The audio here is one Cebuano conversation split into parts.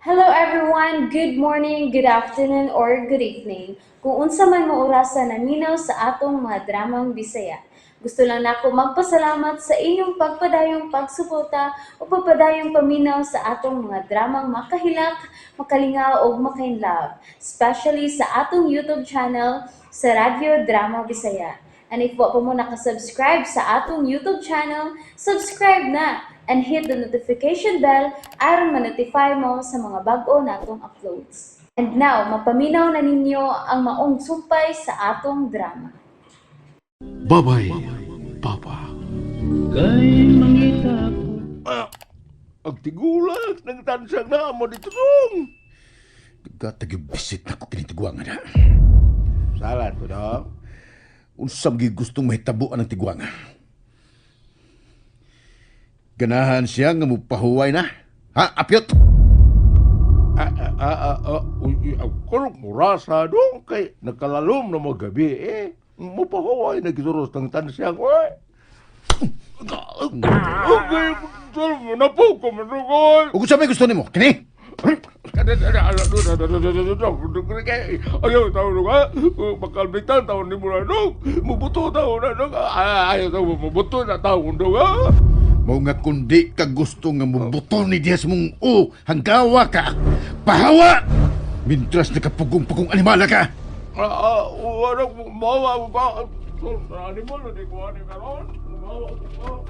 Hello everyone! Good morning, good afternoon, or good evening. Kung unsa man mo orasa naminaw sa atong mga dramang Bisaya. Gusto lang nako magpasalamat sa inyong pagpadayong pagsuporta o pagpadayong paminaw sa atong mga dramang makahilak, makalingaw ug makainlove, especially sa atong YouTube channel sa Radyo Drama Bisaya. And if wa pa mo nakasubscribe sa atong YouTube channel, subscribe na and hit the notification bell aron ma-notify mo sa mga bag-o natong uploads. And now, mapaminaw na ninyo ang maong sumpay sa atong drama. Babay, Papa. Kay mangita ko. Ah, ang tigulang ng tansang na mo dito dong. Gatag bisit na ko kinitiguangan ha. Salan ko dong. Unsam gi gustong mahitabuan ang tiguangan. Ganahan siya nga mupahuway na. Ha, apyot? Ah, ah, ah, ah, ah, uy, uy, ang kurong murasa dong kay nakalalom na magabi eh. Mupahuway na gisuros ng tansang, oy. Okay, na po ko manugoy. Ug unsa may gusto nimo? Kini? Ayaw taon ka, makalbitan taon ni mula dong, mubuto taon na dong, ayaw taon, mubuto na taon dong ah. Mao nga kundi ka gusto nga mubuto ni Diaz mong o hanggawa ka. Pahawa! Mintras nakapugong-pugong animala ka. Ah, ah, wala mawa ba? Animal di ko ani karon. Mawa ko.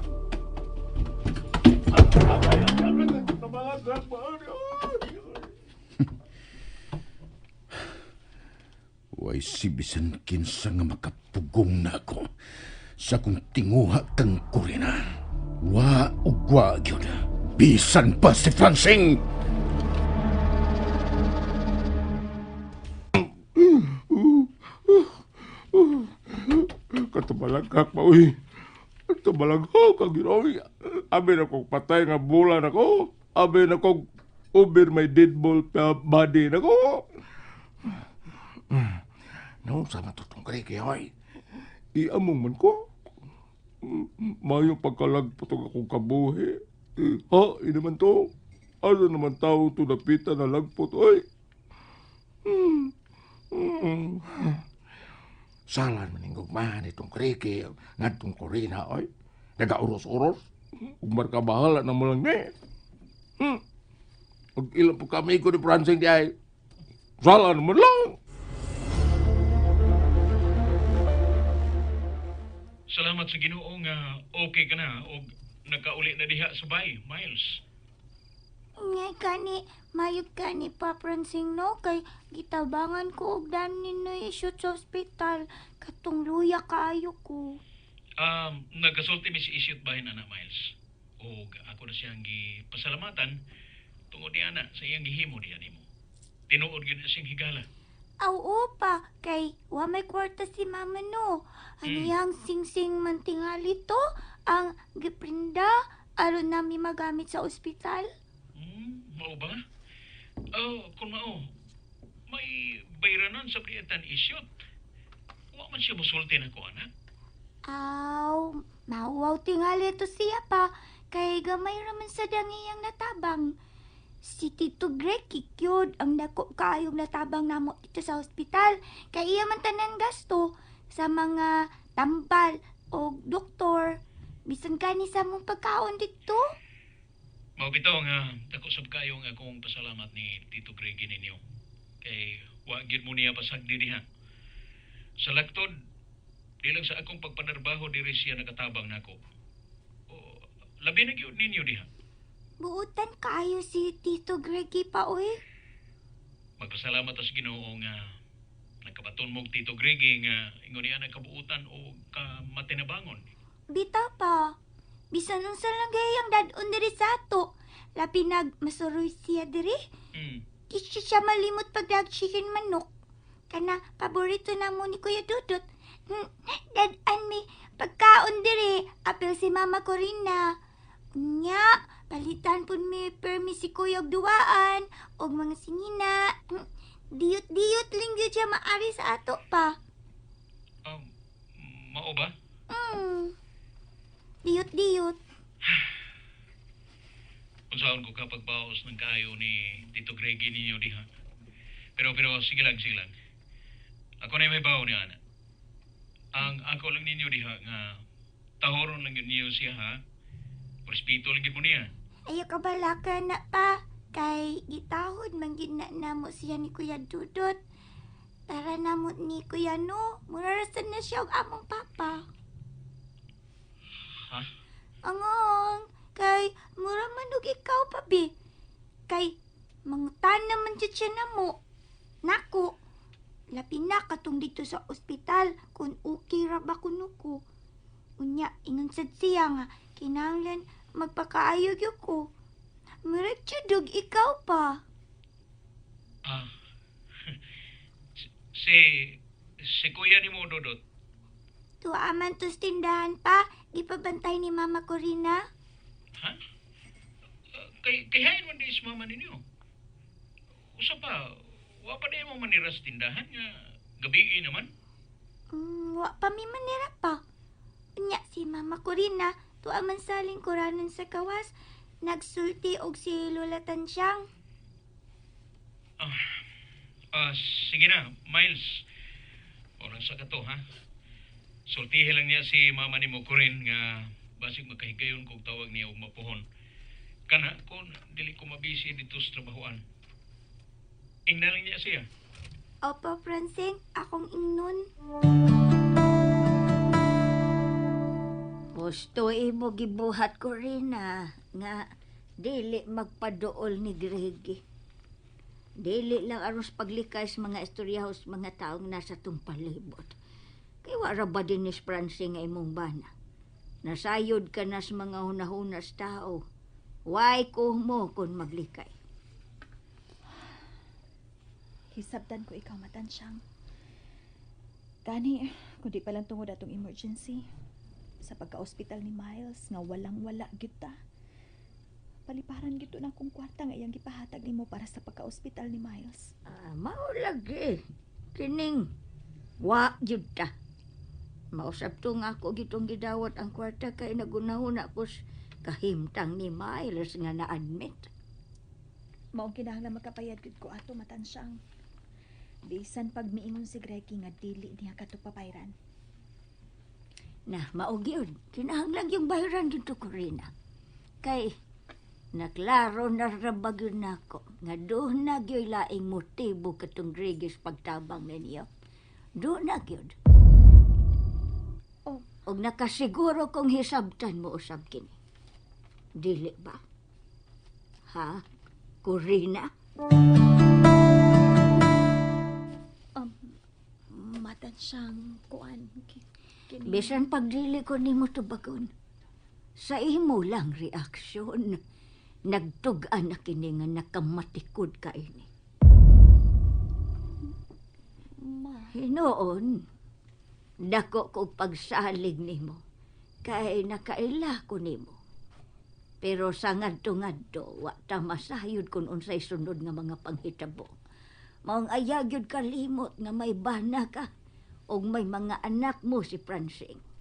Way si bisan kinsa nga makapugong na ako sa kong tinguha kang kurina. Wa ug wa gyud. Bisan pa si Francing! Katubalagak pa uy. Katubalagak ang ginoy. Abi na kong patay nga bulan ako. Abi na kong over my dead ball body na ko. No, sama tutong kay hoy. Iamong man ko. Mayo pagkalagpot ang akong kabuhi. Ha, ini man to. Ano naman tao to napitan na lagpot, oy. Salan man gugmahan itong kriki, ngadtong korina, oy. Nagauros-uros. Ug marka bahala na mo lang ni. Ug ilang po kami ko ni Francing di ay. Salan man lang. Salamat sa Ginoo nga okay ka na og nakauli na diha sa bay, Miles. Ngay kani, mayog kani pa Pransing no kay gitabangan ko og dani no isyu sa ospital katong luya kaayo ko. Nagkasulti mi si Isyot bahin ana, Miles. Og ako na siyang gipasalamatan tungod ni ana sa iyang gihimo diha nimo. Tinuod gyud na siyang higala. Aw pa kay wa may kwarta si mama no. Ang iyang singsing man tingali to ang giprinda aron nami magamit sa ospital. Mao ba nga? Oh, kung mao, may bayranan sa prietan Isyot. Wa man siya musulti nako ana. Aw, mauwaw tingali to siya pa kay gamay raman sa dangiyang natabang. Si Tito Greg kikyod ang dako kaayong natabang namo dito sa ospital kay iya man tanan gasto sa mga tambal o doktor. Bisan kani sa mong pagkaon dito. Mao bitaw nga dako sab kayo nga akong pasalamat ni Tito Greg ninyo. Kay wa gyud mo niya pasagdi diha. Sa laktod, di lang sa akong pagpanarbaho diri siya nakatabang nako. O, labi na gyud ninyo diha. Buutan kaayo si Tito Greggy pa oy. Magpasalamat ta sa Ginoo nga nakabaton mong Tito Greg nga ingon niya nagkabuutan o kamatinabangon. Bitaw pa. Bisan unsa lang gayang dadon diri sa ato. Labi nag masuroy siya diri. Di siya malimot pag chicken manok. Kana, paborito na mo ni Kuya Dudut. Dad-an mi, pagkaon dire, apil si Mama Corina. Unya, palitan pun mi permi si Kuya og duwaan, og mga singina. Diyot-diyot lang gyud siya maari sa ato pa. Mao ba? Diyot-diyot. Unsaon ko kapag baos ng kayo ni Tito Greggy ninyo diha. Pero pero sige lang, sige lang. Ako na may bawo ni ana. Ang ako lang ninyo diha nga tahoron lang yun niyo siya ha. Respeto lang gyud mo niya. Ayaw ka balaka na pa. Kay gitahod man gyud na namo siya ni Kuya Dudot. Tara namo ni Kuya no. Murarasan na siya og among papa. Ha? Angong, kay mura man og ikaw pa bi. Kay mangutan naman jud siya namo. Nako, labi na katong dito sa ospital kung okay ra ba kuno ko. Unya, ingon sad siya nga kinahanglan magpakaayo gyud ko. Murag jud og ikaw pa. Ah. Si si kuya ni mo Dodot. Tuwa man to sa tindahan pa, gipabantay ni Mama Corina. Ha? Kay kay hain man di is mama ninyo. Usa pa, wa pa di mo manira sa tindahan nga gabii naman. Wa pa mi manira pa. Unya si Mama Corina, tuwa man sa lingkuranan sa kawas, nagsulti og si Lola Tansyang. Ah, sige na, Miles. Oras sa kato, ha? Sultihi lang niya si mama ni mo Corinne nga basig makahigayon kog tawag niya og mapuhon. Kana kon dili ko mabisi dito sa trabahoan. Ingna lang niya siya. Opo, Francine, akong ingnon. Gusto imo gibuhat ko rin ah, nga dili magpaduol ni Greg. Dili lang aros paglikay sa mga istoryahos mga taong nasa tong palibot. Kay wara ba din ni Francie nga imong bana? Nasayod ka na sa mga hunahunas tao. Why ko mo kung maglikay? Hisabtan ko ikaw matansyang. Gani, kundi pa lang tungod atong emergency. Sa pagka-ospital ni Miles nga walang-wala gyud ta. Paliparan gyud to na akong kwarta nga iyang gipahatag nimo para sa pagka-ospital ni Miles. Ah, mao lagi. Kining wa jud ta. Mausab to nga ako gitong gidawat ang kwarta kay nagunahuna ko sa kahimtang ni Miles nga na-admit. Maong kinahanglan magkapayad gyud ko ato matansyang. Bisan pag miingon si Greggy nga dili niya kato papayran. Na mao gyud kinahanglan yung bayaran dito Corina. Kay naklaro na ra ba gyud nako nga doon na gyud laing motibo katong Grigis pagtabang ninyo. Doon na gyud. Oh. Og nakasiguro kong hisabtan mo usab kini. Dili ba? Ha? Corina? Um, matansyang kuan kini. Bisan pagdili ko nimo tubagon. Sa imo lang reaksyon. Nagtug-an na kini nga nakamatikod ka ini. Ma, Hinoon, dako kog pagsalig nimo kay nakaila ko nimo. Pero sa ngadto-ngadto, wa ta masayod kung unsay sunod nga mga panghitabo. Maong ayaw gyud kalimot nga may bana ka og may mga anak mo si Francine.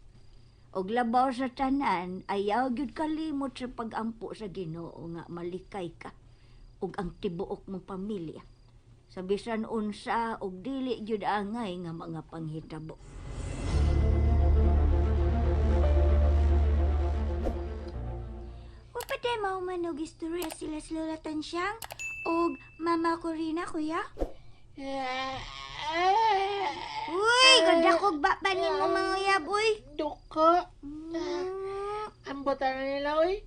Og labaw sa tanan, ayaw gyud kalimot sa pagampo sa Ginoo nga malikay ka ug ang tibuok mong pamilya sa bisan unsa og dili gyud angay nga mga panghitabo. Wa pa day mahuman og istorya sila sa Lola Tansyang og Mama Corina, kuya. Uy, ganda kog baba nimo mga uyab, uy. Duka. Mm. Ang bata na nila, oy.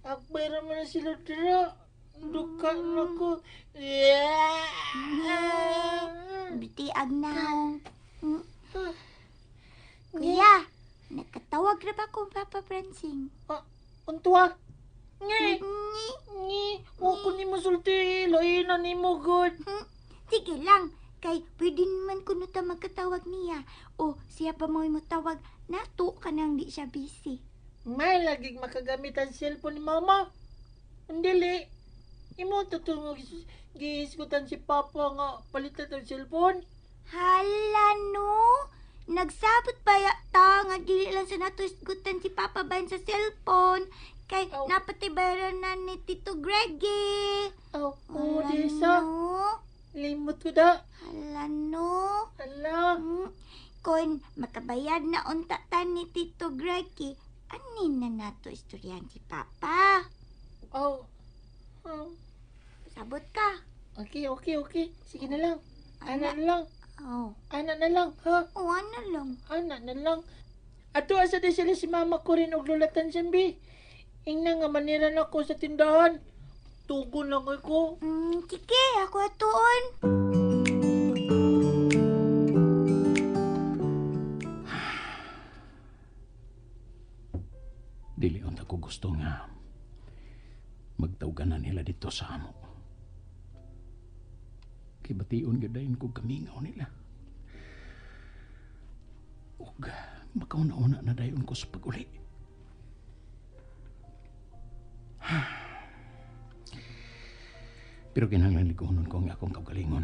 Akbera mo na sila dira. Duka na ko. Bitiag na. Kuya, nakatawag ra ba kong Papa Francine? Untua. Ngi. Ngi. Ngi. Wa ko ni masulti. Lain na ni mo, good. Sige lang, kay pwede naman kuno ta magkatawag niya. O siya pa mo'y motawag nato kanang di siya busy. May laging makagamit ang cellphone ni mama. Andili. Imo tutong gihisgutan si papa nga palitan ang cellphone. Hala no! Nagsabot pa ta nga dili lang sa nato isgutan si Papa Ban sa cellphone. Kay Aw. napatibayaran na ni Tito Greggy. Aw, oh, Hala, Desa. no. Limot ko da. Hala no. Hala. Kon makabayad na unta ta ni Tito Greggy, ani na nato istoryahan si Papa. Aw. Oh. Sabot ka. Okay. Sige na lang. Ana na lang. Oh. Ana na lang, ha? Oh, ano lang. Ana na lang. Ato asa di sila si mama ko rin og lulatan sambi. Ingna nga manira na ko sa tindahan. Tugon lang ko. Sige, ako atuon. Dili unta ko gusto nga magtawganan nila dito sa amo. Kay bation gyud dayon ko kamingaw nila. Ug makauna-una na dayon ko sa pag-uli. Pero kinahanglan ligunon ko ang akong kaugalingon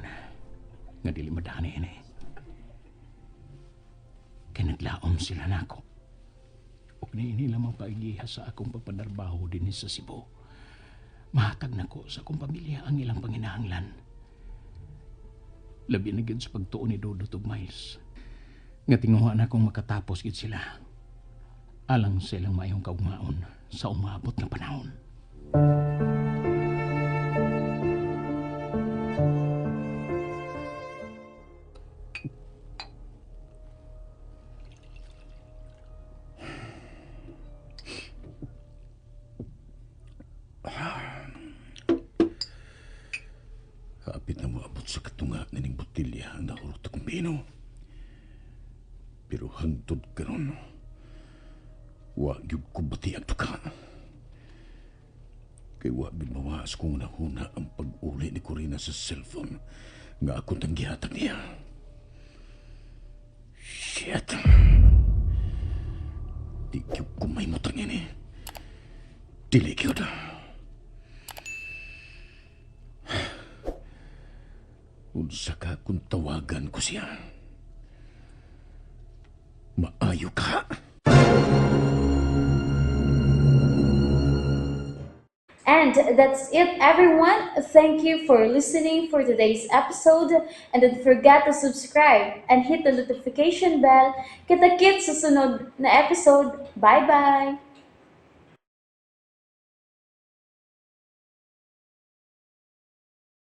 nga dili madani ini. Kay naglaom sila nako. Ug niini lamang paigiha sa akong pagpadarbaho dinhi sa Cebu. Mahatag nako sa akong pamilya ang ilang panginahanglan. Labi na gyud sa pagtuon ni Dodot ug Miles. Nga tinguha na akong makatapos gyud sila. Alang sa ilang maayong kaugmaon sa umabot nga panahon. Hapit na moabot sa katunga nining botilya ang nahurot akong bino. Pero hangtod karon, wa gyud ko bati ang tuka. Kay wa gyud mawaas kong nahuna ang pag-uli ni Corina sa cellphone nga akong tanggihatag niya. Shit! Di gyud ko may mutang ini. Dili gyud. Unsa ka kung tawagan ko siya? Maayo ka? And that's it, everyone. Thank you for listening for today's episode. And don't forget to subscribe and hit the notification bell. Kita-kits sa sunod na episode. Bye-bye!